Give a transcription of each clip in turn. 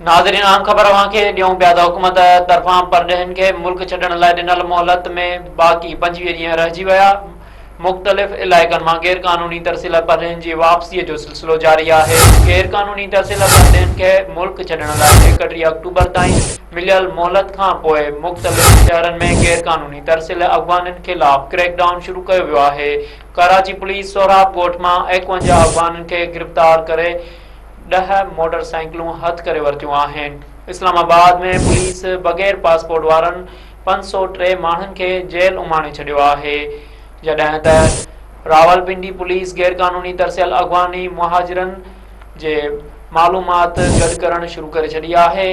ناظرين اهم خبر اوهان کي ڏيون پيا ته حڪومت طرفان پرڏيهين کي ملڪ ڇڏڻ لاء ڏنل مهلت ۾ باقي 25 ڏينهن رهجي ويا، مختلف علائقن مان غير قانوني ترسيل پرڏيهين جي واپسي جو سلسلو جاري آهي، غير قانوني ترسيل پرڏيهين کي ملڪ ڇڏڻ لاء 31 آڪٽوبر تائين مليل مهلت کان پوء مختلف شهرن ۾ غير قانوني ترسيل افغانين خلاف ڪريڪ ڊائون شروع ڪيو ويو آهي، ڪراچي پوليس سهراب ڳوٺ مان 51 افغانين کي گرفتار ڪري ڏهه موٽر سائيڪلون هٿ ڪري ورتيون آهن. اسلام آباد ۾ پوليس بغير پاسپورٽ وارن 503 ماڻهن کي جيل اماڻي ڇڏيو آهي، جڏهن ته راولپنڊي پوليس غيرقانوني ترسيل افغاني مهاجرن جي معلومات گڏ ڪرڻ شروع ڪري ڇڏي آهي.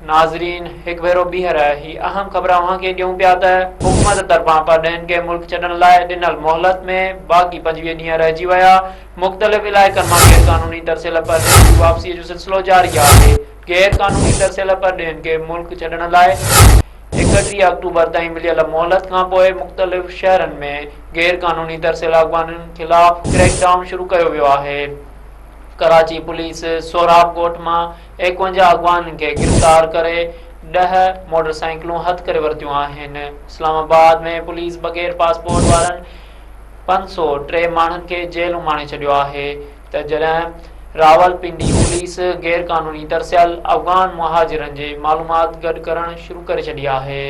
ناظرين هڪ ڀيرو ٻيهر هي اهم خبر اوهان کي ڏيون پيا ته حڪومت طرفان پرڏيهين کي ملڪ ڇڏڻ لاء ڏنل مهلت ۾ باقي 25 ڏينهن رهجي ويا، مختلف علائقن مان غير قانوني ترسيل پرڏيهين جي واپسي جو سلسلو جاري آهي، غير قانوني ترسيل پرڏيهين کي ملڪ ڇڏڻ لاء 31 آڪٽوبر تائين مليل مهلت کانپوء مختلف شهرن ۾ غير قانوني ترسيل افغانين خلاف ڪريڪ ڊائون شروع ڪيو ويو آهي، ڪراچي پوليس سهراب ڳوٺ مان 51 اغوانين کي گرفتار ڪري ڏهه موٽر سائيڪلون هٿ ڪري ورتيون آهن، اسلام آباد ۾ پوليس بغير پاسپورٽ وارن 503 ماڻهن کي جيل اماڻي ڇڏيو آهي ته جڏهن راولپنڊي پوليس غير قانوني ترسيل افغان مهاجرن جي معلومات گڏ ڪرڻ شروع ڪري ڇڏي آهي.